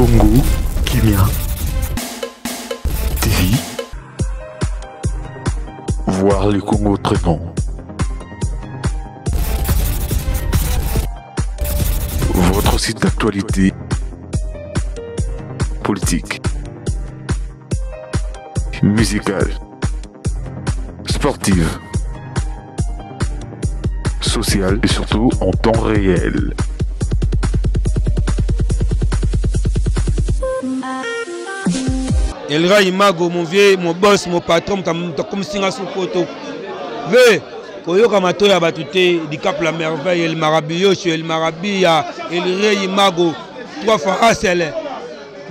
Congo Kimia TV. Voir le Congo autrement. Votre site d'actualité politique, musicale, sportive, sociale et surtout en temps réel. Elra Imago, mon vieux, mon boss, mon patron, akomisi nga sokoto. Ve, koyoka matoyi ya bato te, Dicap la merveille, El Marabiyoshi, El Marabia, El Rey Imago, trois fois Asele.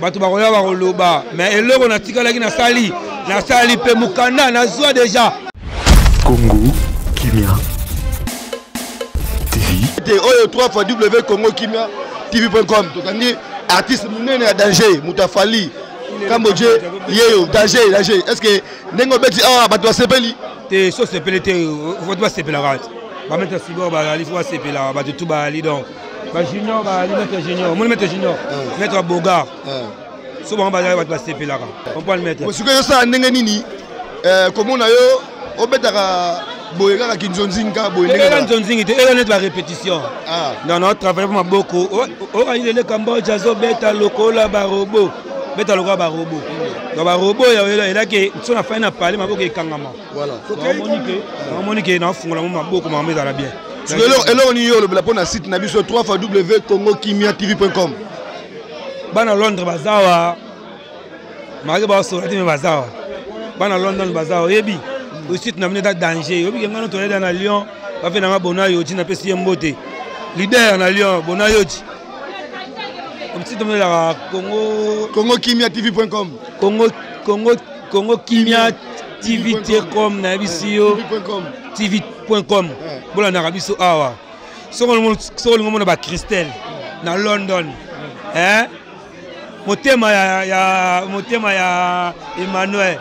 Bato bakoya bakoloba, mais eloko natikalaki nasali, nasali pe mokanda nazwa déjà. Congo Kimia TV. Te oyo 3 fois W Congo Kimia TV.com tokangi artiste munene ya danger moto afali Cambodge yeyo danger danger est-ce que ndenge obeti awa bato basepeli te so osepeli te bato basepelaka te bamaître sibor bazali fo basepelaka bato tu bazali donc bajunior bazali maître junior omoni maître junior maître bogar so bango bazali bato basepelaka comprendre maître sikoyo osala ndenge nini komona yo obetaka boye kaka kinzonzingi kaka boye ndenge eza nzonzingi te eza neti barépétition non non travaille mpo maboko okangi lele Cambodge azobeta lokola barobo beta lokola barobo donc barobo elaki so na fai na pale maboko ekangama omoni ke nafungola mo maboko makambo ezala bien. Eloko nini yo olobela mpo na site na biso 3 fois w congo kimia tv com? Bana Londres bazawa malgré basola te, me bazawa bana London bazawa. Oyebi site na bino eza danger. Oyebi ke ngano toyeda na Lyon, bafe nanga bona yoji, napesi ye mbote, leader na Lyon bona yoji. Site mino ezalaka Congo Congo Kimia tv com. Congo Congo Congo Kimia TV com, nayebisi yo tv com. Bolandaka biso awa soki olingi omona bacristel na London, hein? Motema ya motema ya Emmanuel,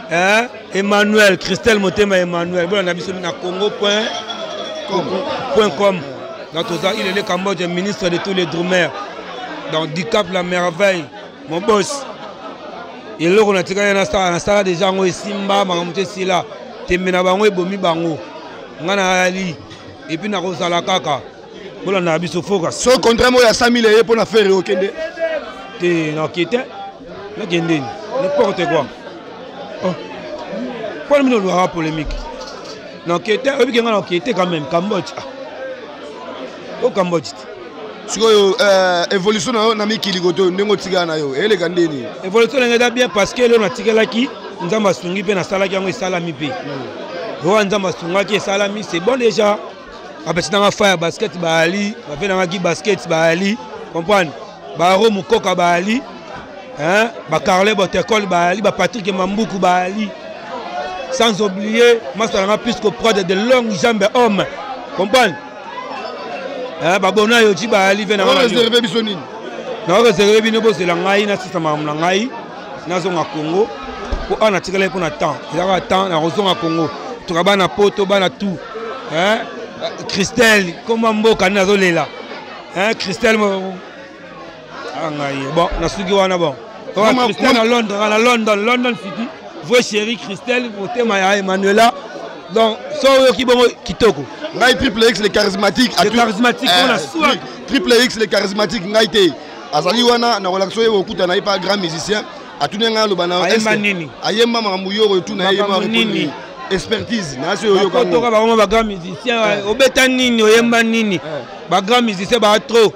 hein? Emmanuel Christelle, motema Emmanuel. Bolanda biso na congo point com. Donc toza il est le Cambodge, ministre de tous les drummers, donc Dicap la merveille, mon boss. Eloko natikali nasala, nasala déjà yango, esimba makambo te, esila tembe na bango, ebomi bango. Ngai nayali et puis nakozala kaka. Bolandaka biso focus. So contrat moko ya 100 000 eye mpo na Ferre, okende? Te, nakoke te, nakende n'importe quoi. Oh, mpona bino olwaka polémique, nakoke te. Oyebi ke ngai nakoke te quand même. Cambodge, ah. O Cambodge te. Sikoyo évolution na yo na mikili koto, ndenge otikala na yo, eyeleka ndeni? Évolution ndenge eza bien, parce que eloko natikelaki, Nzambe asungi mpe nasalaki yango, esalami mpe. Oyo Nzambe asungaki, esalami, c'est bon déjà. Bapesi nanga fa ya basket baali, bafe nangaki basket baali, comprendre, baro mokoka baali, bacarle botekole baali, bapatrik Mambuku baali, sans oublier masalanga plus que prod de longue jambe homme, comprendre, babona yo ti baali ve. Réserve biso nini? Naoreserve bino, bozela ngai nasisa makambo na ngai, nazonga Congo, po awa natikalaki mpo na temps, ezalaka temps. Nakozonga Congo, toka bana poto, bana tout. Christelle koma mboka nde nazolela Christelle ngai. Bon, nasuki wana. Bon, Christelle na Londres, na London, London City, vrai chéri Christelle, motema ya Emmanuela. Donc so oyoki bongo kitoko. Ngai Triple X le charismatique. Le charismatique mpona swag. Triple X le charismatique, ngai te azali wana na kolakisa oyo okuta na ye pa grand musicien. Atuni ngai, aloba na Ayemba nini? Ayemba makambo yoro etuna ye. Makambo nini? Expertise na so oyoka. Bakotoka bango bagrand musicien. Obeta nini? Oyemba nini? Bagrand musicien baa trop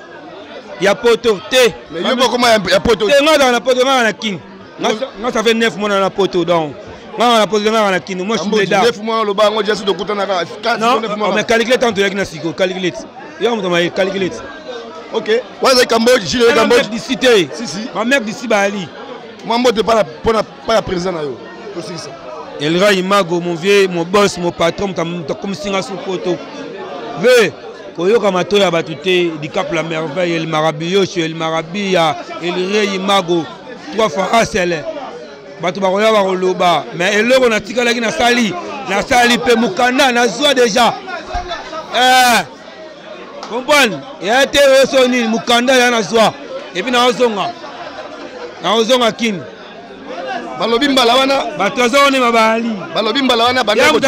ya poto te. Mais yo bokoma ya poto te. Ngai azala na poto, ngai na Kini. Nga ça fait 9 mois na poto, donc ngai na poto, ngai na Kini. Moi je suis blédard. 9 mois oloba yango dia, so tokutanaka. Non, mais calculate, tant toyaki na siko, calculate yo moto maye, calculate. Ok, wana ezali Cambodge, Gilles Cambodge. D'ici te. Si si. Bamec d'ici baali. Mwa mbote mpona pa ya président na yo, tosilisa. Elra Imago, mon vieux, mon boss, mon patron, moto akomisi nga sokoto. Ve, koyoka matoyi ya bato te, Dicap la merveille, El Marabiyoshi, El Marabia, El Rey Imago, trois fois Asele. Bato bakoya bakoloba, mais eloko natikalaki nasali, nasali mpe mokanda nazwa déjà. Comprendre ya te, oyo so nini, mokanda ya nazwa et puis naozonga. Naozonga Kin. Balobi mbala wana bato azonema baali. Balobi mbala wana bandeko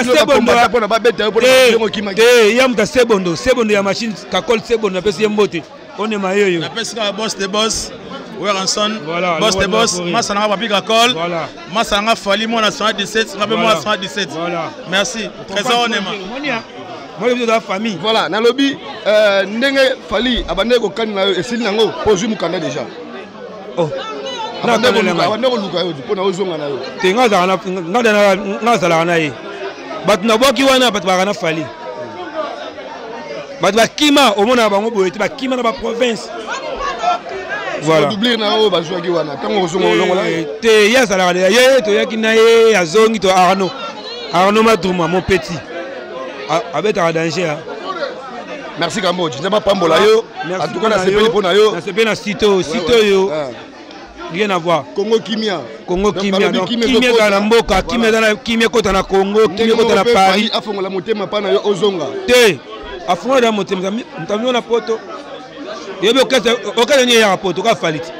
mpona babeta yo mpona okimaki te. Ya moto asebondo sebondo ya machine kakol sebondo, napesi ye mbote, onema yeyo. Napesi kaka boss de boss Werrason. Voilà, boss de boss, masa nanga papi kakol. Voilà. Masa nanga Fally mwana 117, ngape mwana 117. Voilà. Merci. Trésor onema. Moi biso toza famille. Voilà, nalobi ndenge Fally abandaki kokani na yo, esili nango mpo ozwi mokanda déjà. Oh. Abande koluka yo mpona ozonga na yo. Te, nga azalaka na ye. Bato nabwaki wana, bato bazalaka na Fally, bato bakima, omonaka bango boye te, bakima na baprovince. Voilà, doublure na oyo bazwaki wana, ntango ozonga olongola. Te, ye azalaka deja, ye toyaki na ye, azongi to Arno, Arno Madruma, mon petit, abetaka danger. Merci Kambodji, nzambe apambola yo. En tout cas nasepeli mpo na yo. Nasepeli na site oyo, site oyo rien à voir. Congo Kimia. Congo Kimia, donc kimia ezala na mboka, kimia eza, kimia ekota na Congo, kimia ekota na Paris. Afongola motema mpa na yo, ozonga. Te, afongola da motema, moto amio na poto, yebi okese nini eyaka poto ka Fally te.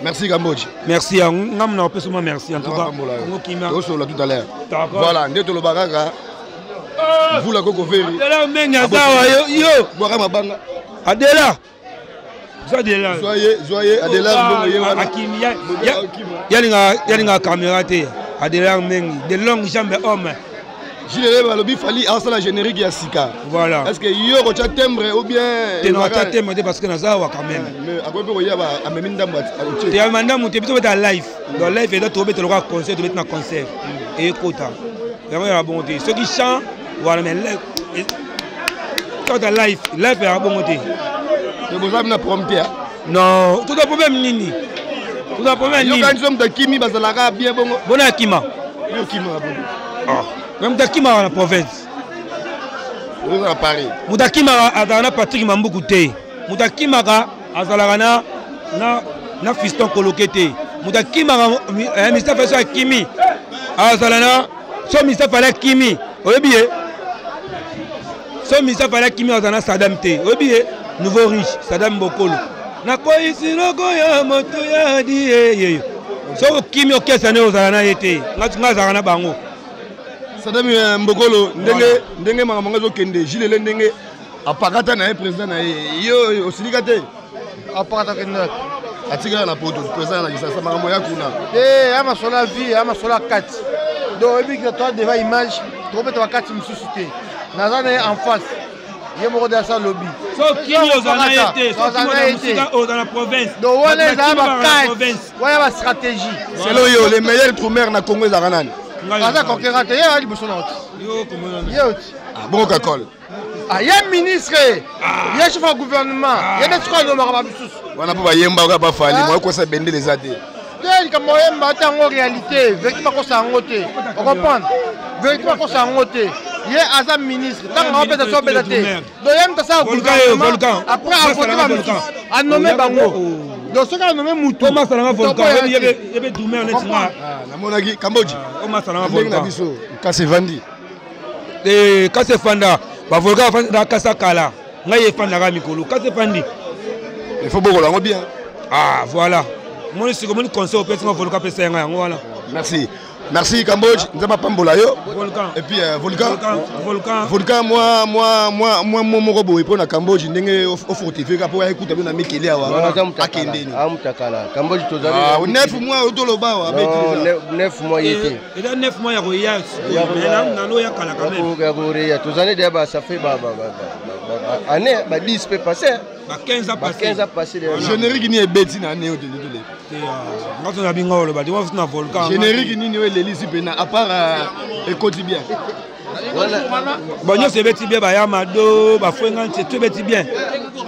Merci Kambodji. Merci, ngamu na opesa mwa merci en tout cas. Congo Kimia. Tosolola tout à l'heure. Voilà, nde toloba kaka mvula koko veri. Adela Mengi azawa yo. Bwaka mabanga. Adela. Zwa Adela. Zwa ye, zwa ye Adela mbongo ye wana. Akimi yalinga yalinga caméra te. Adela Mengi de longue jambe homme. Gilles, balobi Fally asala générique ya sika. Voilà. Est-ce que yo kotya timbre ou bien? Te, na kotya timbre te parce que naza awa quand même. Mais akoki mpe koya, amemi ndambo. Te, amema ndambo te. Biso beta live, donc live eza tobeta lokola concert, tobeti na concert ekota yango yaka bongo te. Soki chant wana, mais kota live, live yaka bongo te. Boza na problème te? Non, toza problème nini? Toza problème nini? Yokanisi moto akimi, bazalaka bien bongo. Bona akima. Yo kima bongo. Mais moto akimaka na province. Oza na Paris. Moto akimaka azalaka na Patrik Mambuku te. Moto akimaka azalaka na Fiston Koloke te. Moto akimaka Mr so akimi azala na so Mr Fally akimi, oyebi ye. So Mr Fally akimi azala na Sadam te, oyebi ye, nouveau riche Sadam Bokolo nakoyisi loko ya moto ya di ye yeyo. Soki okimi okesa nde ozala na ye te. Nga azalaka na bango. Sadam Mbokolo, ndenge ndenge makambo ngo ezokende, Gilele ndenge apakata na ye président na ye, yo osilika te? Apakata kende. Atikala na poto, président na Kisasa, makambo ya kuna. Te, ya masolo ya vie, ya masolo ya kati. Donc oyebi ke toa devant image, tokobeta bakati mosusu te. Naza na ye en face, ye moko de asa lobi. Soki ozala na ye te, soki ozala na province. Donc wana ezala bakati wana bastratégie. Selon yo, le meilleur drummer na Congo ezalaka nani? Aza concurrent te, ye aza liboso na oti, ye oti. Bongo kakol? Ye ministre, ye chef ya gouvernement, ye nde sikoyo anomaka bamisusu. Wana mpo bayemba kaka baFally, mwa kosa bendele eza te. Te, likambo oyemba ate yango, réalité, vérité bakosa yango te. Ocomprendre, vérité bakosa yango te. Ye aza ministre, ntango aopesa so obeta te. Donc ye moto asala gouvernement, après avote bamisusu, anome bango. Donc soki anome mutu Namonaki Kambodji ndenge na biso kasi evandi. Kasi efanda, bavolcan afanda kasi akala ngai efandaka mikolo kasi efandi. Il faut bokola yango bien. Ah voilà, moni siko moni conseil opesi nga, volcan apesa yanga yango wana. Merci, merci Cambodge, nzambe apambola yo. Volcan. Et puis volcan. Volcan. Volcan, moi moi moi moi moi moko boye mpona Cambodge, ndenge ofortifie ka mpo ayekuta bino na mikili awa, akendeni. Amutakala Cambodge tozali. 9 mois otoloba awa. 9 mois ye te. Eza 9 mois ya koya nano ya kala quand même. Ya koreya, tozali deya ba ça fait ba année, ba 10 mpe passé. Ba 15 ans passé. 15 ans passé. Générique nini ebeti na année oyo tele? Nga to na binga oloba te na volcan. Générique nini oyo elelisi mpena à part ekoti bien? Bon, nyonso ebeti bien, baya mado bafwenga nse to ebeti bien,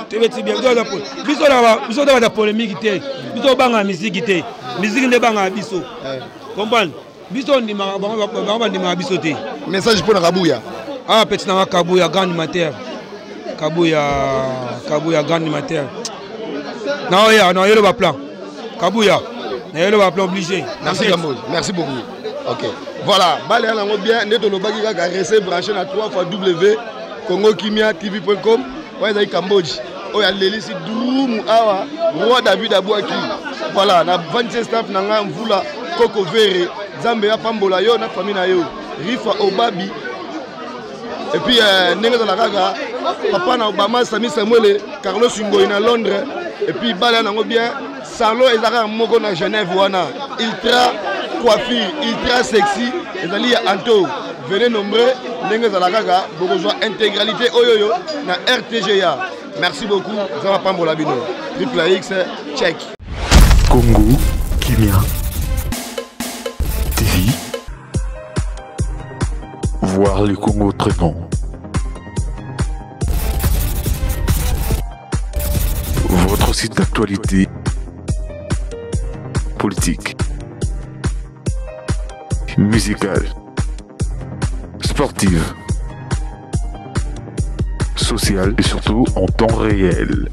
to ebeti bien. Biso biso to bata polémique te, biso obangaka misiki te, misiki nde ebangaka biso, comprendre? Biso ondimaka bango, bango bandimaka biso te. Message mpo na Kabuya. Ah, petit nanga Kabuya, grand animateur Kabuya, Kabuya grand animateur, naoya nayelo baplan Kabuya, nayelo baplan obligé. Merci Cambodge, merci beaucoup. Ok, voilà, bale yango bien nde tolobaki kaka, reste branché na 3 fois w congo kimia tv.com. Oyo ezali Cambodge oyo alelisi drumu awa, roi David abwaki. Voilà, na 26 staff na nga mvula koko vere, Nzambe apambola yo na famille na yo. Rifa Obabi. Et puis euh, ndenge ezala kaka papa na Obama Sami Samuel Carlos Ngoyi na Londres et puis bala nango bien salon eza kaka moko na Genève wana ultra coiffure ultra sexy ezali ya Anto venez nombreux ndenge ezala kaka bokozwa intégralité oyo oyo na RTGA merci beaucoup nzambe apambola bino triple X check Congo Kimia TV Voir le Congo autrement. Votre site d'actualité politique, musicale, sportive, sociale et surtout en temps réel.